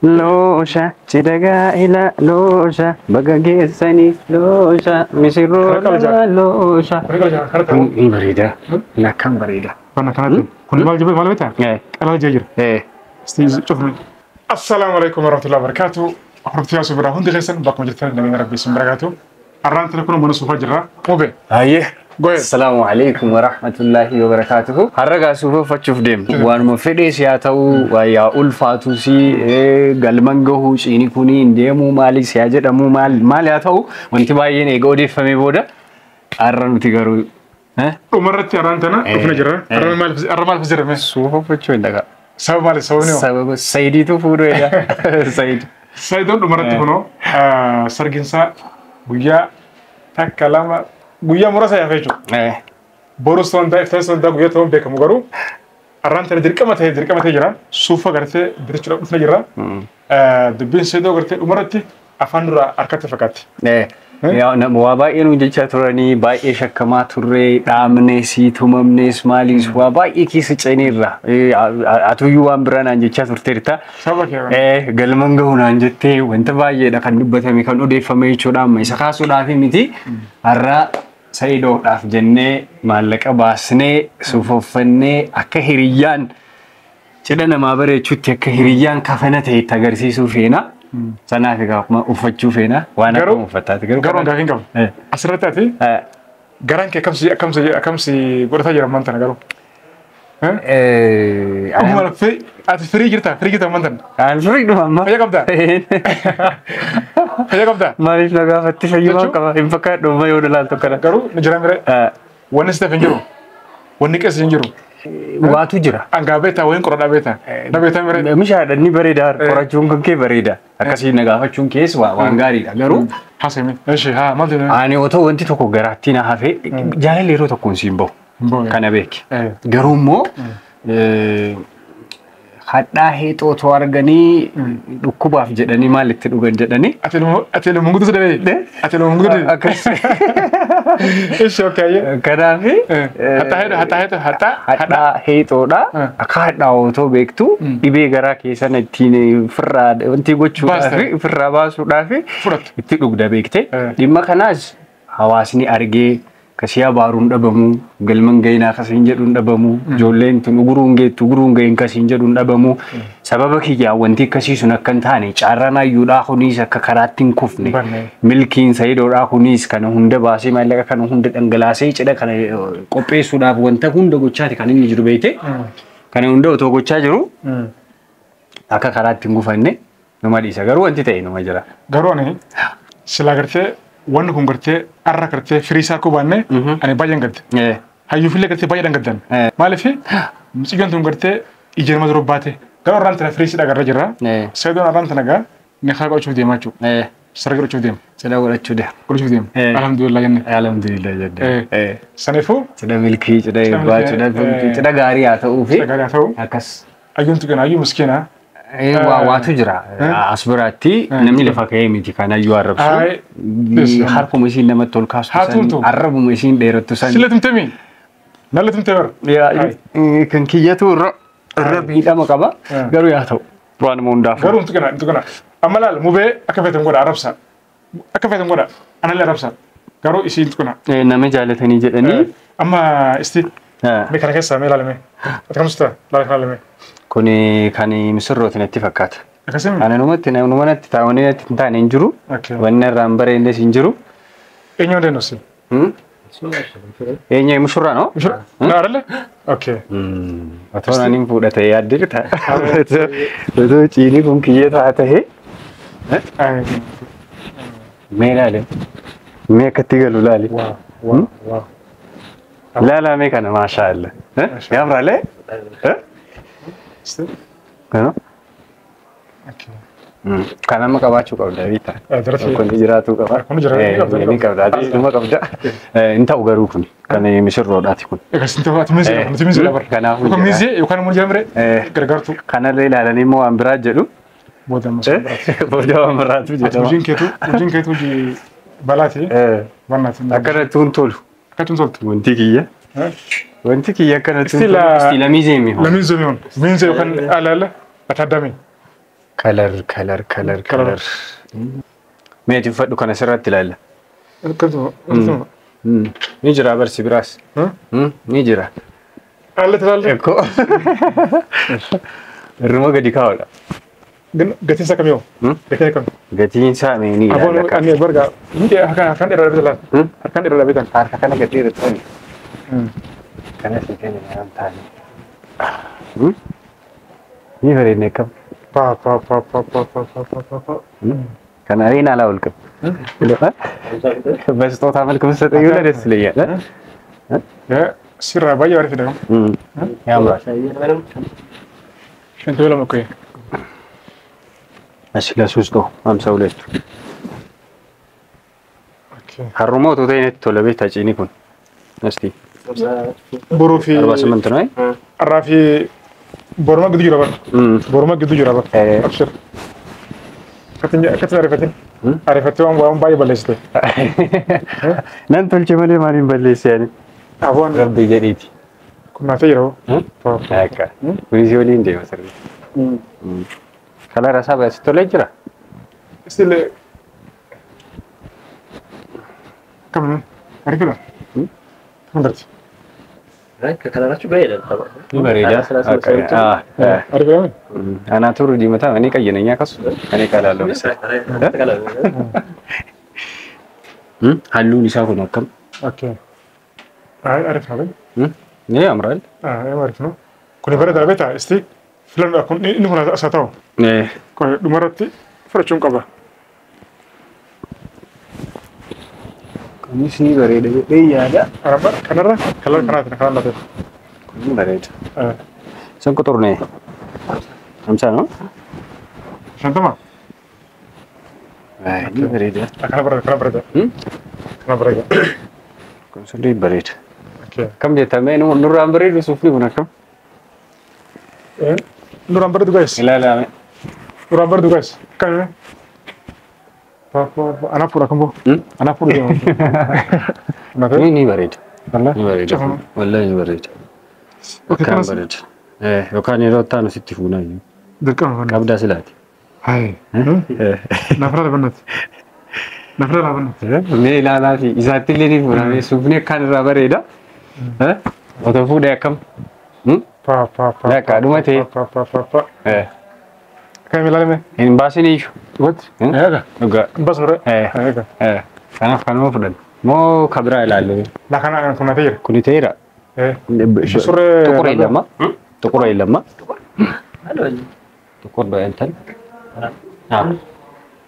Loosha cidha gaa'ela loosha baga geessanii loosha misirroo lama loosha. Ni bareeda. Akkam bareeda. Kana kanatti. Kun maal jiru maal beektaa? Qalaa jira. Cufni. Assalaamu alaikum warahmatullahi wabarakatuh. Hordoftoota Yaasuu biraa hundi keessan bakkuma jirtan nageenya Rabbii isin barakaatu. Har'aan tana kun mana suufaa jirra. Mube. Hayyee. Go'e. Assalaamu alaikum warahmatullahi wabarakatuh. Har'a gaa suufa uffachuuf deemna. Waanuma fedhees yaa ta'u, yaa ulfaatus, galman gahuu ciini kuni hin deemuu maalis yaa jedhamu maal maal yaa ta'u, wanti baay'een eega odeeffamee booda har'a nuti garuu Dhumarratti har'aan tana dhufne jirra. Har'a maaliif, har'a maaliif jirra mee? Suufa uffachuu hin dhagaa. Sababa maali, sababni hoo? Sababa Sayidiitu fuudhuu egaa. Sayid. Sayidoon dhumarratti kunoo sarginsaa guyyaa takka lama guyyaa muraasa yaafee jechuudha. Borus ta'uu danda'a, iftaan ta'uu danda'a, guyyaa ta'uun beekamu, garuu har'aan tana dirqama ta'ee jira. Suufa gartee bitachuudhaaf dhufne jirra. Dubbiin Sayidoo gartee dhumarratti afaan duraa harkatti fakkaatti. Waa baay'ee nuun jechaa turanii, baay'ee shakkamaa turree, dhaabnees, tumamnees, maaliis waa baay'ee keessa ceeneerra. Atuyyuu waan biraa naan jechaa turteerta. Saba kee. Galman gahu naan jettee, wanta baay'eedha kan dubbatame, kan odeeffame jechuudha. Amma isa kaasuudhaaf miti, har'a Sayidoodhaaf jennee maallaqa baasnee suufa uffannee, akka hiriyyaan cidha namaa bareechutti, akka hiriyyaan kafana ta'e itti agarsiisuu feena. Sanaaf egaa akkuma uffachuu feena waan akkuma uffataati garuu. Garuu gaafiin qabu. Asirratti ati garaan kee akkamsi akkamsi akkamsi godhataa jira ammaan tana garuu? Dhuguma ati firii jirta, firii jirta ammaan tana? Aan firii dhuma amma. Fayyaa qabdaa? Fayyaa qabdaa? Maaliif na gaafatti? Fayyumaa qaba hin fakkaadhu amma yoo ilaaltu kana. Garuu ni jira mire. Wanni si tafe hin jiru. Wanni qeessa hin jiru. Waatu jira. Angaa beektaa, wayin qoradhaa beektaa. Na beektaa mire. Mishaadha, inni bareeda, qorachuun kan kee bareeda. Akkasii na gaafachuun kees waan gaariidha. Garuu Haasa'ime. Eshi haa maal jedhame? ani otoo wanti tokko garaatti na hafe, jaalalli yeroo tokkoon siin bahu. Kana beeki. Garuu immoo hadhaa heexoo otoo arganii dhukkubaaf jedhanii maal itti dhugan jedhanii. Ati ilma guutuu sadee? Ati ilma guutuu? Akkas. Eshi, okay. Kanaaf Hadhaa heexoo, hadhaa heexoo, hadhaa hadhaa heexoodha. Akka hadhaa otoo beektu dhibee garaa keessan ittiin ofirraa wanti gochuudhaaf, ofirraa baasuudhaaf Fudhattu. itti dhugda beekte. Dhimma kanaas hawaasni argee kasii abaaruun dhabamu, galman gayinaa kasiin jedhuun dhabamu, ijoolleen tun uguruun geettu uguruun gahin kasiin jedhuun dhabamu. Sababa kiyyaa wanti akkasii sun akka hin taane, carraan hayyuudhaa kunis akka karaatti hin kufne, Banne. milkiin sayidoodhaa kunis kana hunda baasee, maallaqa kana hunda dhangalaasee, cidha kana qopheessuudhaaf wanta hunda gochaati kan inni jiru beekte. Kana hunda otoo gochaa jiru akka karaatti hin gufanne numa dhiisa, garuu wanti ta'e numa jira. Garuu ani silaa gartee wanni kun gartee har'a gartee firii isaa akka hubanne ani baay'een gadde. Hayyuufillee gartee baay'eedhaan gaddan. Maaliif mucayyoon tun gartee ija nama dura baate, garuu har'aan tana firii isii agarra jirra. Sayidoon har'aan tana gaa ni haa godhachuuf deemaa jechuudha. Sarara godhachuuf deema. Cidha godhachuu deema. Godhachuuf deema. Eh. Alhamdulillah jenne. Alhamdulillah jenne. Saniifuu Cidha milkii, cidha eebbaa, cidha cidha cidha gaarii haa ta'uu fi cidha gaarii haa ta'u. Akkas. Hayyuun tuqina, hayyuu miskiina. Waa waatu jira. As biraatti namni lafa ka'ee miti kan hayyuu arrabsu. Aye. Harkuma isiin namatti ol kaastu Haa san, tumtu. arrabuma isiin dheerattu san. Sille tumtemi. Nalle tumte bar. Kan kiyyatu irra miidhama qaba. Garuu yaa ta'u. Waanuma hundaafuu. Garuu tuqina, tuqina. Amma laal, mubee akka feetan godha arrabsa. Akka feetan godha. Anallee arrabsa. Garuu isiin tuqina. Nama jaalatanii jedhanii. Amma isti mee kana keessaa mee ilaalame. Ati kamtu ta'a? Laala kana ilaalame. Kuni kan misirrooti natti fakkaata. Akkasii. Ana numatti numa natti ta'a, wanni natti hin taane hin jiru. Wanni irraa hin bareednes hin jiru. Eenyu hundeen? Eenyu mushurraa noo? Mushurraa? Na arale? Okay. Otoo naan hin fuudha ta'e yaadde, otoo ciinii kun kiyyee ta'a ta'e. Mee ilaale. Mee akkatti galu ilaali. Wow. Ilaalaa mee kana, maashaa Allah. Yaamraalee? Isti? Kana? Okay. Kan amma qabaachuu qabda beektaa? Darati. Kun jiraachuu qaba. Kun jira- ni qabda, Ni qabda. Ati dhuma qabda. Hin ta'u garuu kun kan misirroodhaati kun. Egaa ta'u ati miizee nuti miizee bara. Kanaafuu Yookaan jira. miizee yookaan immoo jira mire gargaartu. Kanarra ilaalanii immoo waan biraa jedhu. Booda ammas waan biraati. Booda waan biraatu Ati jedhama. hojiin keetu hojii balaati. Barnaati. Akkanatti hin tolu. Akkatti hin toltu. Wanti kiyya. Wanti kiyya akkanatti hin Isti tolu. Isti lamii zeemi. Lamiin zeemi. Miizee yookaan alaala ataadame. Color color color color. Meetii uffadhu kana sirratti ilaalla. Akkasuma. Ni jira barsi biraas. Ni jira. Haalli ilaalle. Ekkoo. Irruma gadi kaa'udha. Gatiin isaa kamii hoo? Gatiin akkamii? Gatiin isaa mee ni Aboon ilaalla. ani barga miti harkaan dheeraa bitan laata. Harkaan dheeraa bitan. Harka kana gadi irratti. Kana si kenna waan taane. Ni bareedne akkam. Pa pa pa pa pa pa pa pa pa pa. Kana እኔን አላወልቅም። በስጦታ መልክ ብትሰጠኝ ሁላ ደስ ይለኛል። Sirraa baay'ee bareeda kam. ያምራል። Shantamii lama koye. እሺ ለሶስት ነው 52. Harruma otoo ta'e natti tola beektaa ciini kun. Asti Boruu fi 48 ነው። har'aa fi boruma gidduu jira bara. Boruma gidduu jira bara. Abshir. Akkatti ariifatin. Ariifattee waan baay'ee balleessite. Nan tolche malee maaliin balleesse ani? Aboon Rabbi jedhiiti. kun naaf jira hoo. Akka. Kunis waliin deema sirriitti. Kalara isaa si tolee jira? Still kam ariifadha. Hundarti. ከከለራችሁ ጋር ይሄዳል። Ni bareeda. Ariifadha. Anaatu diimataa እኔ ቀይ ነኝ ከሱ እኔ ቀላለሁ መሰለኝ። Halluun isaa kun akkam? Okay. አሪፍ ነው። ይሄ ያምራል። አሪፍ ነው። Kuni bareedaa beektaa isti filannoo kun inni kun as haa ta'u. Dhumarratti fudhachuun qaba. Kunis ni bareeda jedhee yaada. Kanarra kalara kanaatiin kanan laate. Kun bareeda. ስንት ቁጥር ነው? 50 ነው? Shantama. Ay, ni bareeda. Kana bareeda kana bareeda. Kana bareeda. Kun sirrii bareeda. Akkam jettamee nurraan bareedu suufni kun akkam? Nurraan bareedu guys. Ilaalame. Nurraan bareedu guys. Akkami? Anaaf fuudha kan boo. Anaaf fuudha jedhama. Ni bareeda. Ni bareeda. Wallahi ni bareeda. Akkaan bareeda. Yookaan yeroo itti aanu sitti fuunaa iyyuu. Dirqama. Qabdaa silaati. Hai. Nafra labanat. Nafra labanat. Mee ilaalaa fi isaatti illee ni fuuname suufni akkaan irraa bareeda. Otoo fuudhee akkam? Pa pa pa. Lakka dhuma ta'e. Pa pa pa pa. Akkam ilaalame? Hin baasin iyyuu. What? Eega. Dhugaa. Hin baasin ree. Eega. Kanaaf kanuma fudhan. Moo kabiraa ilaalle? La kana kun ta'eera. Kuni ta'eera. Surree. ጥቁር የለማ ጥቁር የለማ ጥቁር በእንትን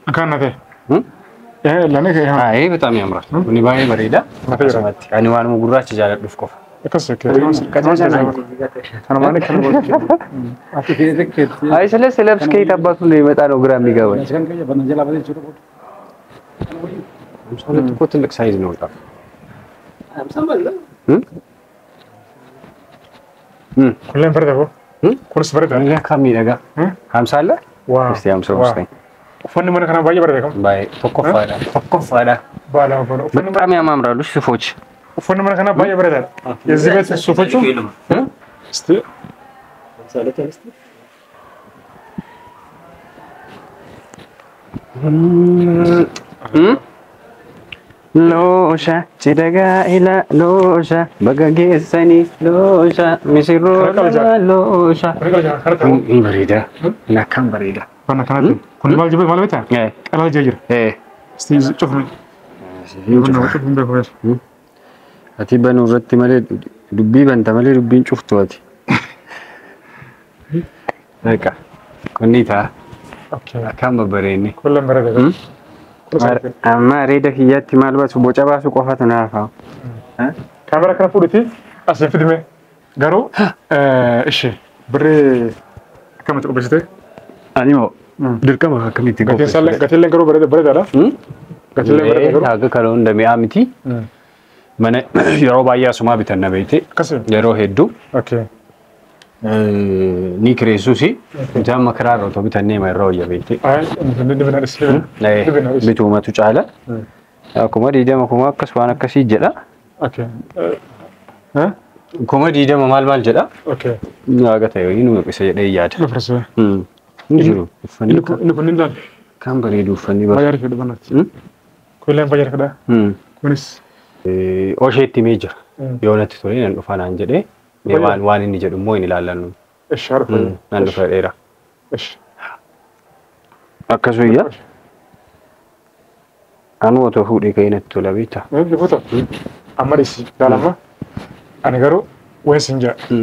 Akkaan na ta'e. Lani አይ በጣም ያምራል። Kuni baay'ee bareeda. Akkasumatti ani waanuma gurraacha jaaladhuuf qofa. Akkas Kanumaan akkana godhu. አይ ስለ ስለብስ ከየት አባቱ እንደሚመጣ ነው ግራ የሚገባኝ። 52 እኮ ትልቅ ሳይዝ ነው በጣም። Kunneen bareeda boo. Kunis bareeda. Akka miidhagaa. 50 አለ? Waa. እስቲ 53 Uffanni mana kanaa baay'ee bareeda kam. Baay'ee tokkoffaadha. Tokkoffaadha. Baala baala. በጣም ያማምራሉ ሱፎች። Uffanni mana kanaa baay'ee bareedaadha. የዚህ ቤት ሱፎቹ እስቲ Loosha cidhagaa ila loosha baga geessanii loosha misirroo loosha. Ni bareeda. Akkam bareeda. Kana kanatti kun maal jibee maal beektaa? Qalaa jee jira. እስቲ cufme. Cufme beeku. Ati banuu irratti malee dubbii banta malee dubbiin cuftu ati. Egaa kunni ta'a. Akkam babbareedni. Kulleen bareeda. Amma areeda kiyyaatti maal baasu boca baasu qofatu naaf ha'a. Kaamera kana fuudhiti asiin fidime garuu ishee birrii akkamitti qopheessite? Ani moo dirqama akkamitti qopheessite? Gatiilleen garuu bareedaadha. Gatiilleen bareeda garuu. Haga kana hunda mi'aa miti. Mana yeroo baay'ee asumaa bitanna beekte. Yeroo hedduu. Ni kireessuusi. Jaamma kiraarra otoo bitannee ma irra wayya beekte. Bituumatu caala. Akkuma 20 kuma akkas waan akkasii jedha. Kuma 20 maal maal jedha. Haga ta'e nu isa jedhee yaada. Hin jiru. Uffanni Inni kun ni ilaali. Kan bareedu uffanni bara. Baay'ee fedhu banatti. Kun baay'ee fedha. Kunis. Osheetti himee jira. Yoo natti tole nan dhufa naan jedhee waan inni jedhu immoo hin ilaallannu. Ishi haa dhufa. Nan dhufa dheera. Ishi. Akkasuyyaa. Anu otoo fuudhee ka'ee natti tola beektaa? Foto. Amma dhiisi ilaalama. Ani garuu waan sin jedha.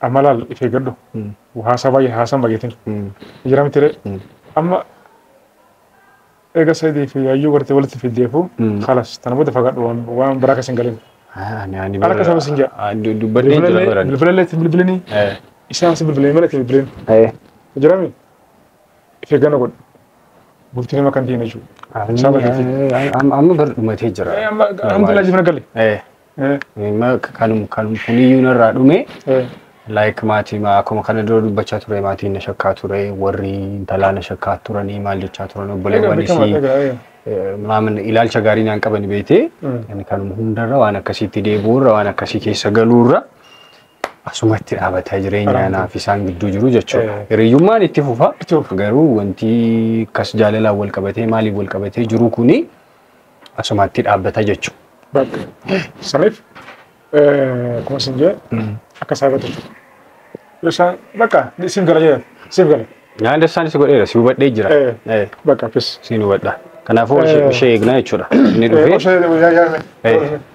Amma laal if eeggadhu. Haasaa baay'ee haasaan baay'eetin. Jira miti ree. Amma eega sadii fi hayyuu gartee walitti fiddeefu khalas tana booda fagaadhu waan biraa keessa hin galin. Ani Ala akkasuma sin jedha. Dubbadhee jira baran. Bilbila itti bilbilini. Isaan si bilbilanii malee itti bilbilin. Jira mi? If eeggannoo godhu. Bultii nama kan ta'in jechuudha. Amma bar dhumatee jira. Alhamdulillah jifna galle. Kanum kuniyyuu narraa dhume. Like maatii akkuma kana dura dubbachaa ture maatiin na shakkaa ture warri intalaa na shakkaa turanii maal jechaa turan obboleewwan isii maamin ilaalcha gaarii naan qaban beetee kanuma hundarra waan akkasiitti deebi'uurra waan akkasii keessa galuurra asumatti dhaabataa jireenya naaf isaan gidduu jiru jechuudha. Hiriyyummaan itti fufa garuu wanti akkas jaalalaan wal qabatee maaliif wal qabatee jiru kuni asumatti dhaabbata jechuudha. Saniif akkuma isin jedhe akka saayibatu jechuudha. Isaan bakka siif gala jedhan siif gala. Nyaanni isaanis godheera si hubadhee jira. Bakka fis. Siin hubadha. Kanaafuu ishee eegnaa jechuudha. Inni dhufee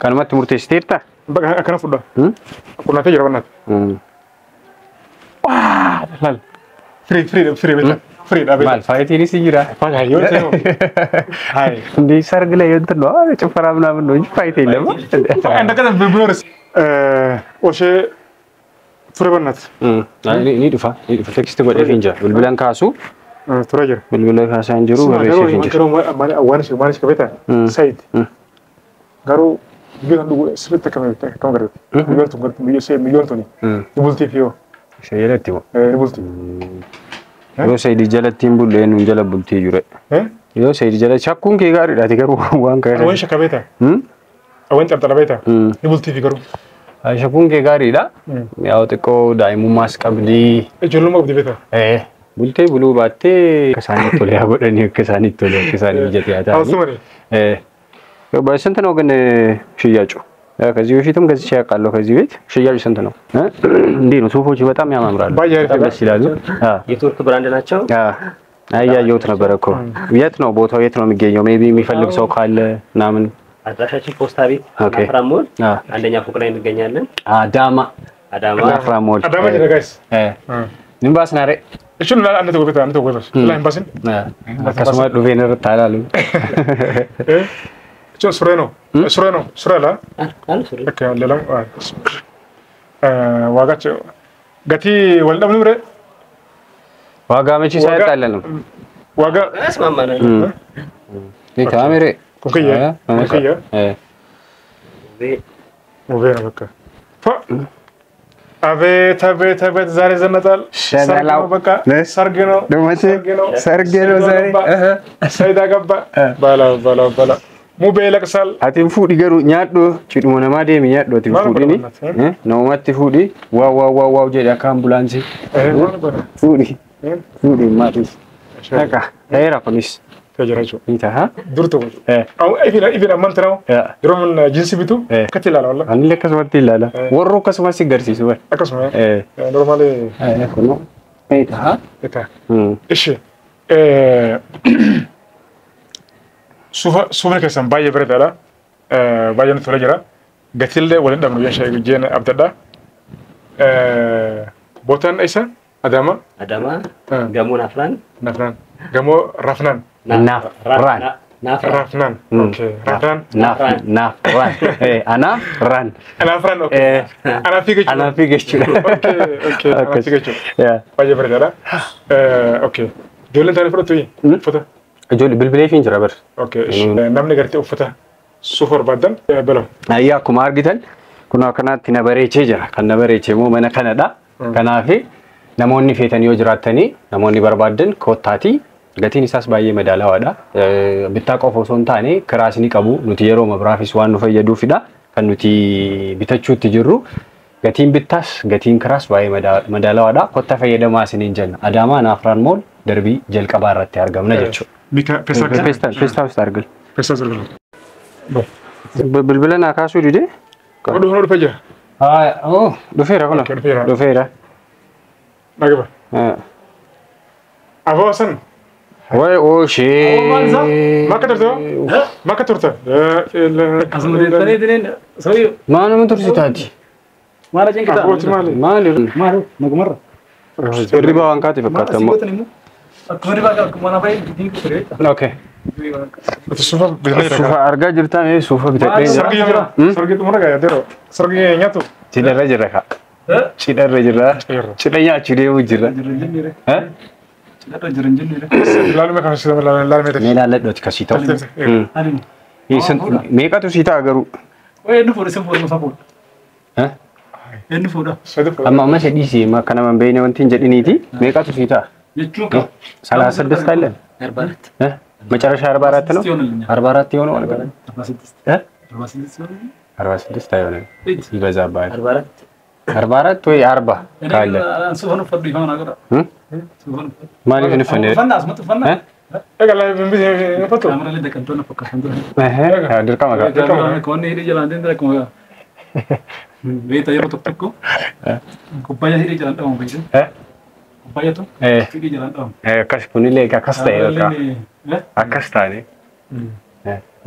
kanumatti murteessiteerta? Bakka akkana fudha. Qunnatee jira bannaati. Laal. Firii firii firii beektaa. Firii dhaabee. Maal faayitiinis jira. Yoo ta'e. Hai. እንዴ ሰርግ ላይ እንትን ነው ጭፈራ ምናምን ነው እንጂ ፋይት የለም። እንደከዛ ብኖርስ oshee ture bannaati. Ni dhufa ni dhufa teeksti godhee hin jira bilbilaan kaasu ture jira. Bilbila kaasaa hin jiru barreessee hin jiru. Waan ishee waan ishee qabeeta sayid garuu biyyoon kan dhugu sirriitti akkam akkam gargaarti. Biyyoon tun gartuu biyya ishee biyyoon tuni ni bultiif yoo. Ishee jalatti moo? Ni bulti. Yoo sayid jalatti hin bulle eenyuun jala bultii jure. Yoo sayid jala shakkuun kee gaariidhaati garuu waan kana. Waan ishee qabeeta. Waan xabxala beeta ni bultiif garuu. Shakkuun kee gaariidha. Yaa'u xiqqoo daa'imummaas qabdi. Ijoollummaa qabdi beeta. Bultee buluu baattee akka isaaniitti tolee haa godhanii akka isaaniitti tolee akka isaanii mijatee haa ta'anii. ስንት ነው ግን ሽያጩ? ከዚህ በፊትም ገዝቼ አውቃለሁ። ከዚህ ቤት ሽያጩ ስንት ነው? እንዴ ነው ሱፎች በጣም ያማምራሉ። በጣም ደስ ይላሉ። የቱርክ ብራንድ ናቸው። አያየሁት ነበር እኮ። የት ነው ቦታው? የት ነው የሚገኘው? ሜቢ የሚፈልግ ሰው ካለ ምናምን። አድራሻችን ፖስታ ቤት ናፍራ ሞል አንደኛ ፎቅ ላይ እንገኛለን። አዳማ አዳማ ናፍራ ሞል አዳማ ጀራ ጋይስ ንባስ ናሬ እሱን አንተ ጎበታ አንተ ጎበታ ላይ ኤምባሲን akkasuma dhufeen irratti alaalu. እሱ ሱሬ ነው ሱሬ ነው ሱሬ አላ ኦኬ ለለም ዋጋቸው ገቲ ወልደም ነው ዋጋ መቼ ሳይጣለንም ዋጋ እስማማናል። ካሜሬ ኩክያ ኩክያ ሙቬ ነው በቃ አቤት አቤት አቤት ዛሬ ዘነጣል። ሰርግ ነው በቃ ሰርግ ነው ሰርግ ነው ዛሬ ሰይድ አገባ ባላ ባላ ባላ ሙቤ ይለቅሳል። አቲን ፉዲ ገሩ ኛዶ ጭድሞ ነማ ደሚ ኛዶ አቲን ፉዲኒ ነውማቲ ፉዲ ዋው ዋው ዋው ዋው ጀዳ ከአምቡላንሲ ፉዲ ፉዲ ማቲስ በቃ ሄራ ፖሊስ ተጀራጆ ይታሃ ዱርቶ አው ኢቪና ኢቪና ማንተራው ድሮምን ጂንስ ቢቱ ከትላላ ወላ አንለ ከስማት ይላላ ወሮ ከስማት ሲገርሲሱ ወይ አከስማ ኖርማሊ ኩኖ ይታሃ ይታ እሺ suufni keessan baay'ee bareedaadha. Baay'ee nutti tolee jira. Gatiillee waliin dhabnu jeen abdadha. Bootaan isa Adama. Adama. Gamoo Nafraan. Nafraan. Gamoo Rafnaan. Nafraan. Rafnaan. Okay. Rafnaan. Nafraan. Anafraan. Anafraan. Okay. Anafi jechuudha. Anafi jechuudha. Okay. Okay. Anafi jechuudha. Baay'ee bareedaadha. Okay. Ijoolleen taa'anii fudhattu uffata. Ijoollee bilbilee fi jira bar. Okay. Namni gartee uffata suufa barbaadan balaw. Ayyaa akkuma argitan kun akkanatti na bareechee jira. Kan na bareechee immoo mana kanadha. Kanaaf namoonni feetan yoo jiraattanii namoonni barbaadan koottaatii gatiin isaas baay'ee madaalawaadha. Bittaa qofa osoo hin taane kiraas ni qabu. Nuti yeroo biraafis waan nu fayyaduufidha. Kan nuti bitachuutti jirru Gatiin bittaas gatiin kiraas baay'ee madaalawaadha. Kottaa fayyadamaa isiniin jenna. Adaamaa Naafraan Mool darbii jalqabaa irratti argamna jechuudha. Peestaa ውስጥ አድርግል. Bilbila naa kaasuu didee? Dhufee jira. Dhufeera kun. Dhufeera. Dhagaba. Aboo san. Way ooshee. Makka turte? Makka turte? Maal nama tursitaati? Maal ajankitaa? Abooti maali? Maali? Maal nagumarra. Hirriba waan kaate fakkaata ammoo. Akkuma hirribaa akkuma nama baay'ee ture. Okay. Suufa bitadhee jira. Suufa argaa jirtan suufa bitadhee jira. Sargi xumura gaa yaadero. Sargi nyaatu. Cidharra jira kaa. Cidharra jira. Cidha nyaachuu deemuu jira. Cidharra jira hin jennee. Laalme kan si laalme Mee laalladhooti kasii ta'u. Meeqatu sii ta'a garuu? Eenyu fuudha isin fuudha musa fuudha. Eenyu fuudha? Amma amma isa dhiisii akka nama hin beekne wanti hin jedhiniiti. Meeqatu sii ta'a? Jechuun qaba. 36 አለ? 44 መጨረሻ 44 ነው። 44 የሆነው 46 46 አይሆንም፣ ይበዛብሃል። 44 ወይ 40 ካለ maaliif hin uffanne? Dirqama qaba. Beektaa yeroo tokko tokko kubbaayyaa hidhii jalaan dhabamu beektaa? Kubbaayyaatu hidhii jalaan dhabamu. Akkas kunillee akkas ta'e bakka akkas taane.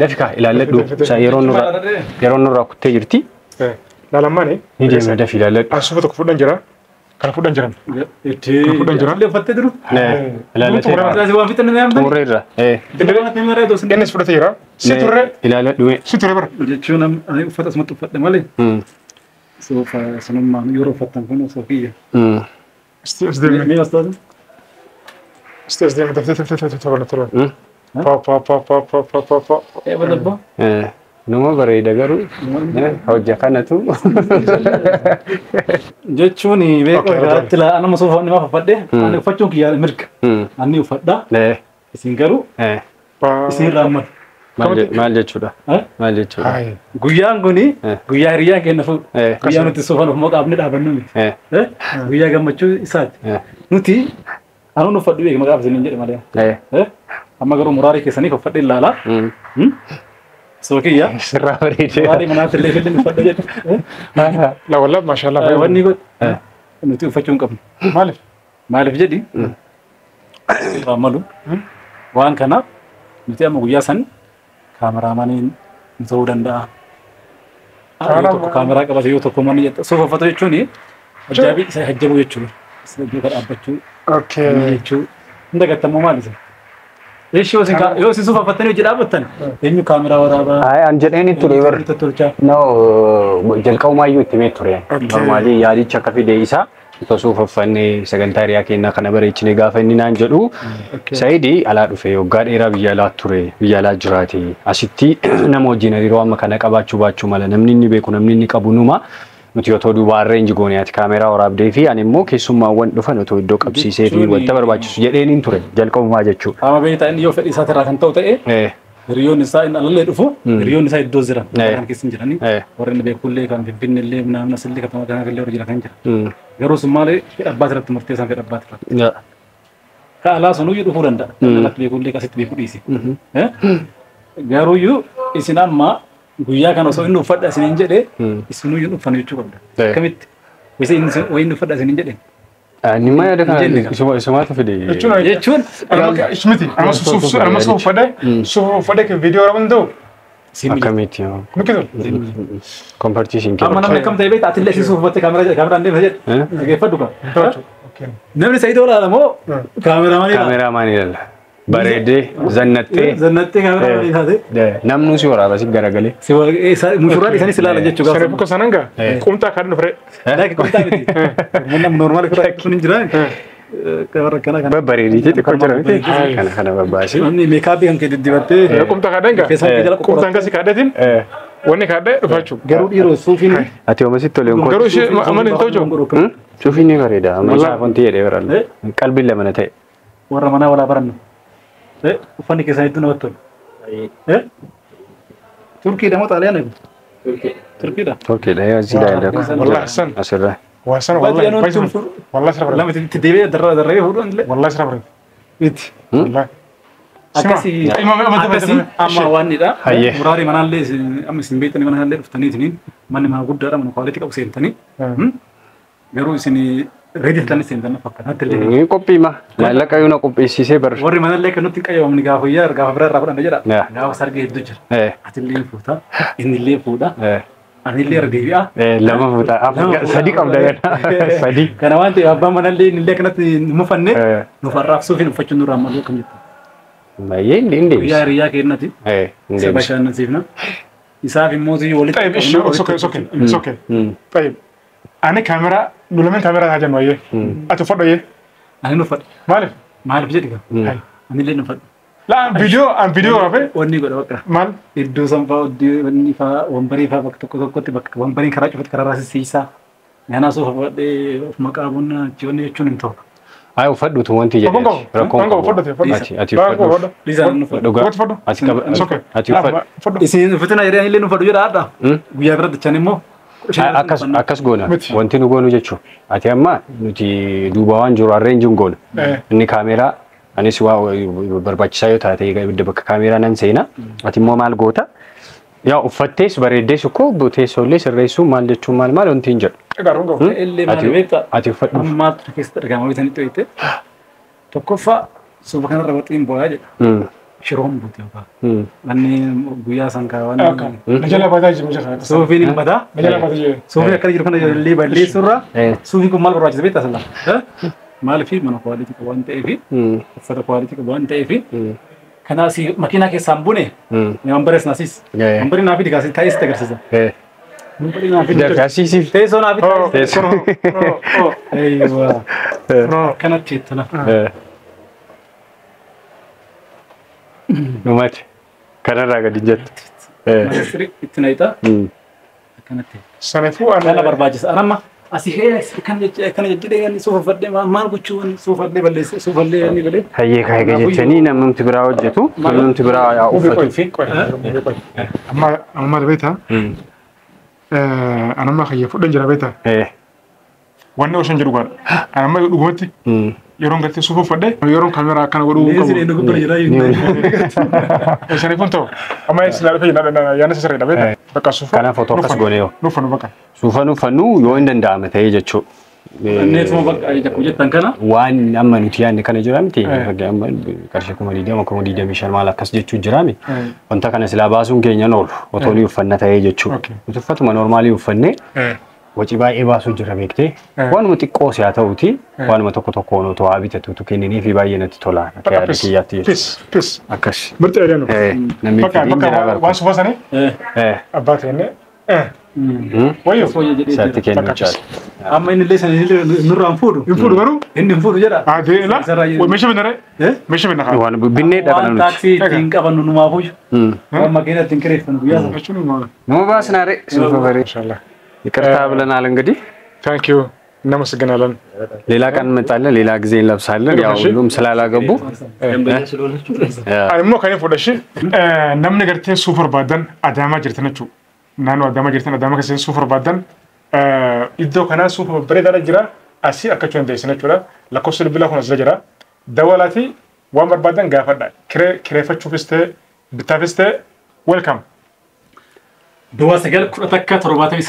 Dafika ilaalladhu yeroon nurraa kuttee jirti. Laalammaani. Ni deemna dafi ilaalladhu. Suufa tokko fudhan jira. Kana fudhan jiran. Kana fudhan jira. Uffattee jiru. Ilaallatee. Waan fixanne nama. Xumurreerra. Innis fudhatee jira. Si turre. Ilaalladhu. Si turre bara. Jechuun ani uffata asumatti uffadhe malee. Suufa sanummaan yeroo uffattan kun osoo kiyya. Mee as taate? As deeme daftee daftee daftee tola tola. Pa pa pa pa pa pa pa pa. Badabba. Nama bareeda garuu hojja kanatu. Jechuun beeku irratti nama suufa nama uffadhe ani uffachuun kiyya mirga. Ani uffadha. Isin garuu isin irraa mala. Maal jechuudha? Maal jechuudha? Guyyaan kuni guyyaa hiriyyaan keenya fuudhu. Guyyaa nuti suufaan of maqaafne dhaabannu miti. Guyyaa gammachuu isaati. Nuti anuun uffadhu beeku maqaaf isiniin jedhe malee. Amma garuu muraarii keessaniif uffadhe ilaalaa. Sookiyya. Sirraa bareedee. Muraarii manaatti illee fillee uffadhe jedhe. La wallah maashaallah. Wanni godhu nuti uffachuu hin qabnu. Maaliif? Maaliif jedhi? Sirraa malu. Waan kanaaf nuti amma guyyaa san kaameraamaaniin nu ta'uu danda'a. Yoo tokko kaameraa qabate yoo tokko manni suufa uffatu jechuun hajjaabii isa hajjabuu jechuudha. Isa duuka dhaabbachuu. Jechuu. Hin dagattamoo maal isa? Eeshi yoo isin suufa uffattanii hojii dhaabbattan eenyu kaameraa waraabaa? Ayi an jedheen ture bar. No jalqabumaayyuu itti mee ture. Normaalii yaadicha akka fide isaa osoo suufa uffannee sagantaa hiriyaa keenyaa kana bareechinee gaafa inni naan jedhu Saayidii alaa dhufe waggaa dheeraa biyya alaa ture biyya alaa jiraate asitti nama wajjin hariiroo amma kana qabaachuu baachuu mala namni inni beeku namni inni qabu numa nuti otoo duuba arreenji goone ati kaameraa waraabdee fi ani immoo keessummaawwan dhufan otoo iddoo qabsiisee fi wanta barbaachisu jedheen hin ture jalqabumaa jechuudha. Qaama beektaa inni yoo fedhii isaatirraa kan ta'u ta'e hiriyoonni isaa inni alallee dhufu hiriyoonni isaa iddoo jiran kan keessa hin jiranii warri inni beekullee kan Finfinneellee naannoo asillee kan kanaafillee warri jira kan jira. Garuu sun maali fedha abbaa irratti murteessaan fedha abbaa irratti. Ka alaa sunuyyuu dhufuu danda'a. Alatti beekullee akkasitti beekuu dhiisi. Garuuyyuu isin amma guyyaa kana osoo inni uffadha isiniin jedhe isinuyyuu uffan jechuu qabda. Akkamitti? Wayii inni uffadha isiniin jedhe. Inni ma yaada kana isumaatu fide. Jechuun miti amma suuf uffadhe suuf uffadhe viidiyoo waraabuu danda'u. Akkamitti? Kompartiishin kenna. Amma namni akkam ta'e beektaa ati illee suuf uffattee kaameraan deemsa jedhe. Dhageeffadhu kaa. Namni Saayidoo ilaala moo kaameraamaanii ilaala? Kaameraamaanii ilaala. Bareedee zannattee. Zannattee kaameraamaanii taate. Namnu si waraaba si garagalee. Mushuraan isanis ilaala jechuudha. Sana bukka sanan gaa qumxaa kan dhufre. Laaki qumxaa miti. Namni normaal firaa kun hin jiraan. Babbareedii xixiqqoo jira miti. Kana kana babbaasii. Namni meekaappii kan kee diddibattee. Qumxaa kaadhan gaa. Qumxaan kasi kaadhatiin. Wanni kaadhee dhufa jechuudha. Garuu dhiiroo suufiin. Ati hooma sitti tolee Garuu ishee mana hin ta'u jiru. Suufiin ni bareeda. Amma isaaf wanti jedhee baralla. Qalbiin lama na ta'e. Warra manaa walaa barannu. Uffanni keessan hedduu namatti tola. Turkiidha moo Xaaliyaana? Turkiidha. Turkiidha asii ilaalee. Wallahi san. Asirraa. Waa san wallahi. Wallahi sirra bareeda. Lama itti deebi'ee darrabee fuudhan illee. Wallahi sirra bareeda. Miti. Wallahi. Akkasii amma waan dha. Muraarii manaallee amma isin beektanii manaallee dhuftaniitiin manni mana guddaadha mana kwaalitii qabu seentanii. Garuu isin reedii ta'anii seentan fakkaata. Ni qophiima. Maallaqa yoo na qopheessisee bar. Warri manallee kan nutti qayyamamni gaafa guyyaa gaafa biraa irraa fudhanna jedha. Gaafa sargee hedduu jira. Atillee fuuta. Innillee fuudha. Anillee irra deebi'a. Lama fuuta. Sadi qabda sadi. Kana waan ta'eef abbaan manallee innillee kanatti hin mufanne nuuf arraabsuuf hin uffachuun nurraa malu akkam jettu. Baay'ee hin deebisa. Guyyaa hiriyaa kennati. Isa bashannansiifna. Isaaf immoo walitti. Tayyib ishi it's okay it's okay it's okay. Tayyib. Ani kaameraa nu lameen kaameraa haa jennu ayyee. Ati uffadhu ayyee. Ani uffadhu. Maaliif? Maaliif jedhi gaa? Anillee uffadhu. Laa viidiyoo an viidiyoo hafe. Wanni godha bakka. Maal? Iddoo sanfaa wanni faa wambarii faa bakka tokko tokkotti bakka wambariin karaa cufatti karaa raasisiisaa. Nyaanaa suufa fudhadhee of maqaa bunna achi jechuun hin ta'u. Ay uffadhuutu wanti jedhee. Rakkoon qabu uffadhu. Ati uffadhu. Liisaan uffadhu. Ati uffadhu. Isin uffatina jedhee anillee uffadhu jedha haadha. Guyyaa bira dachaan immoo. Akkas goona. Wanti nu goonu jechuun ati amma nuti duuba waan jiru arreenjiin goona. Inni kaameraa anis waa barbaachisaa yoo taate bakka kaameraa nan seena. Ati immoo maal goota? Yaa uffattees bareeddees ukkoo teessoollee sirreessuu maal jechuun maal maal wanti hin jedhu. Ati uffadhu. Ammaatu keessatti argama bitanitti ho'ite. Tokkoffaa suufa kanarra waxiin bu'aa jedha. Shiroon buute yookaan. Wanni guyyaa san kaawwan. Najala badaa jiru jira. Suufiin hin badaa. Najala badaa jiru. Suufiin akkana jiru kana illee balleessuurra. Suufiin kun maal barbaachisa beektaa sallaa? Maaliif mana kwaalitii qabu waan ta'eef uffata kwaalitii qabu waan ta'eef kanaas makiinaa keessaan bune wambarees naasiis. Wambarii naa fidi kaasii taa'ee sitti agarsiisa. Wambarii naa fidi. Agarsiisiif. Teessoo naa fidi. Teessoo. Eeyyuu. Kanatti jettana. Dhumate. Kanarraa gadi jettu. Ministiri itti nayixa. Akkanatti. Sanaafuu ana. Kana barbaachisa. Anamma asii ka'ee kana jedhee inni suufa fadhee maal gochuu suufa illee balleesse suufa illee inni godhee. Hayyee kaayee jettanii namni biraa hojjetu namni biraa yaa uffatu. Amma amma beektaa? Anamma kayya fudhan jira beektaa? Wanni osoo jedhu gaadha. Anamma dhugumatti yeroon galtee suufa uffadhe yeroon kaameraa akkana godhuu qabu. Saniif kun ta'u amma silaa dhufe yaadna sirriidha beektaa? Bakka suufa. Kanaaf otoo akkas goone yoo. Nuuffannu bakka. Suufa nuuffannu yoo hin danda'ame ta'ee jechuudha. Neetuma bakka akkuma jettan kana. Waan amma nuti yaadne kana jira miti. Amma qarshii 20,000 25,000 maal akkas jechuun jira miti. Wanta kana silaa baasuun keenya oolu otoo ni uffanna ta'ee jechuudha. Nuti uffatuma noormaalii uffannee waci baay'ee baasuu jira beektee waanuma xiqqoo si'a ta'uti waanuma tokko tokkoon otoo haa bitatuutu kenninii fi baay'ee natti tola akka yaada kiyyaatti jechuudha. Akkas. Murtii yaadannoo. Namni fedhiin jira barbaadu. Waan suufa sanii abbaa ta'e Wayyoo. Isaatti kennuu chaala. Amma inni illee sana nurraa hin fuudhu. Hin fuudhu garuu. Inni hin fuudhu jedha. Adee la. Meeshaa binna ree. Meeshaa binna kaa. Waan binnee dha kana Waan nuti. taaksii ittiin qabannu numaafuu. Waan makiina ittiin kireeffannu guyyaa sana. Nama baasnaa ree suufa baree. Inshallah. ይቅርታ ብለናል እንግዲህ። Thank you. እናመሰግናለን። ሌላ ቀን እንመጣለን፣ ሌላ ጊዜ እንለብሳለን። ያው ሁሉም ስላላገቡ Ani immoo kan inni fuudhashi namni gartee suufa barbaadan Adaamaa jirtan jechuudha. Naannoo Adaamaa jirtan Adaamaa keessatti suufa barbaadan iddoo kanaa suufa babbareedaadha jira. Asii akkachuu dandeessan jechuudha. Lakkoofsa bilbilaa kun asirra jira. Dawalaatii waan barbaadan gaafadha. Kireeffachuufis ta'e bittaafis ta'e welcome. Duwwaa 9 11 78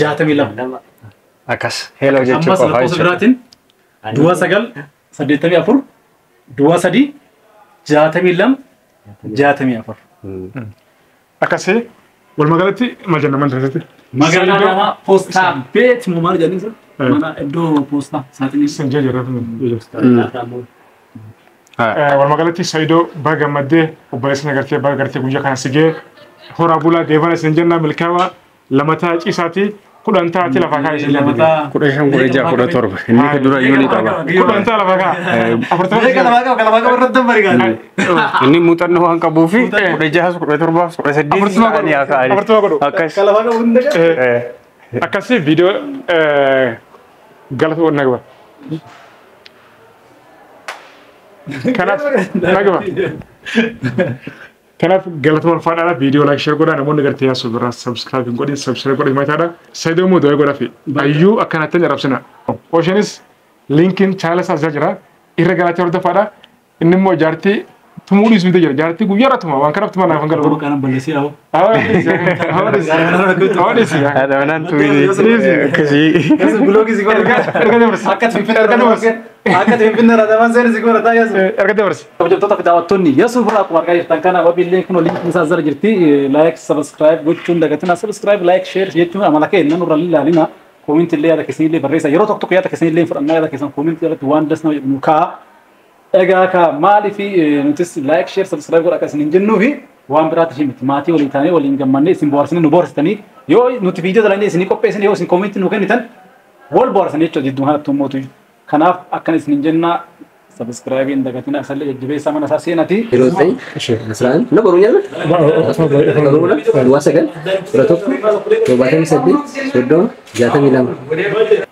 30 62. Akkas hello jechuu Ammas qofa lakkoofsa jechuudha. biraatiin duwwaa 9 84 duwwaa 3 62 64. Akkasii walumaa galatti maal jenna maal jenna? Magaalaa Adaamaa poostaa beet moo maal jedhanii isa? Mana iddoo poostaa saaxinii. Isin jee jira. Walumaa galatti Saayidoo baga gammaddee obboleessa nagartee baga gartee guyyaa kana sigee horaa bulaa deebana isin jenna milkaa'aa lamataa ciisaatii 10 taati lafaa kaa isin jenna. 15 16 17 inni kan dura iyyuu ni qaba. 10 taa lafaa kaa. Meeqa lafaa qaba lafaa qaba irratti bari gaadha. Inni muuxannoo waan qabuu fi 16 17 18 ta'anii haa ka'anii. 40 godhu. Akkas. Lafaa qabu hunda qaba. Akkasii viidiyoo galata nagba. Kanaaf nagba. Kanaaf galatuma ulfaadhaadha. Viidiyoo like share godhaa, namoonni gartee Yaasuu biraa subscribe hin godhin subscribe godhi mataadha. Saidoo immoo du'aa godhaa fi ayyuu akkanatti hin arrabsina. Osheenis linkiin chaanala isaa jira. Irra galaatee hordofaadha. Inni immoo jaartii tumuu dhiisu miti jira. Jaartii guyyaadha tuma waan kanaaf tuma naaf hin galu. Kanan balleessee hawo. Haadha manaan tuwii akkasii. Biloogii si godhe. Erga dabarsi. Akka Finfinnee akka Finfinnee irraa daban seeni si godhe taa Yaasuu. Erga dabarsi. Kabajamtoota fi daawwattoonni Yaasuu biraa akkuma argaa jirtan kana wabiillee kun linkiin isaa jala jirti. Like, subscribe gochuun dagatina. Subscribe, like, share jechuun amala keenya nurra ilaalina. Comment illee yaada keessan illee barreessa. Yeroo tokko tokko yaada keessan illee fudhannaa, yaada keessan comment jalatti waan das nama jedhu nu kaa'a. Egaa ka maaliif nutis like, share, subscribe godha akka isin hin jennuufi waan biraatti ishee miti. Maatii waliin taanee waliin gammannee isin bohaarsine nu bohaarsitanii yoo nuti viidiyoo dalagee isinii qopheessine yoo isin comment nu kennitan wal bohaarsan jechuudha jidduu kanatti ummatu. Kanaaf akkan isin hin jennaa subscribe hin dagatina, asallee jajjabeessaa mana isaa seenati. Yeroo ta'e 11 na boru nyaata. 09 11 78 30 62.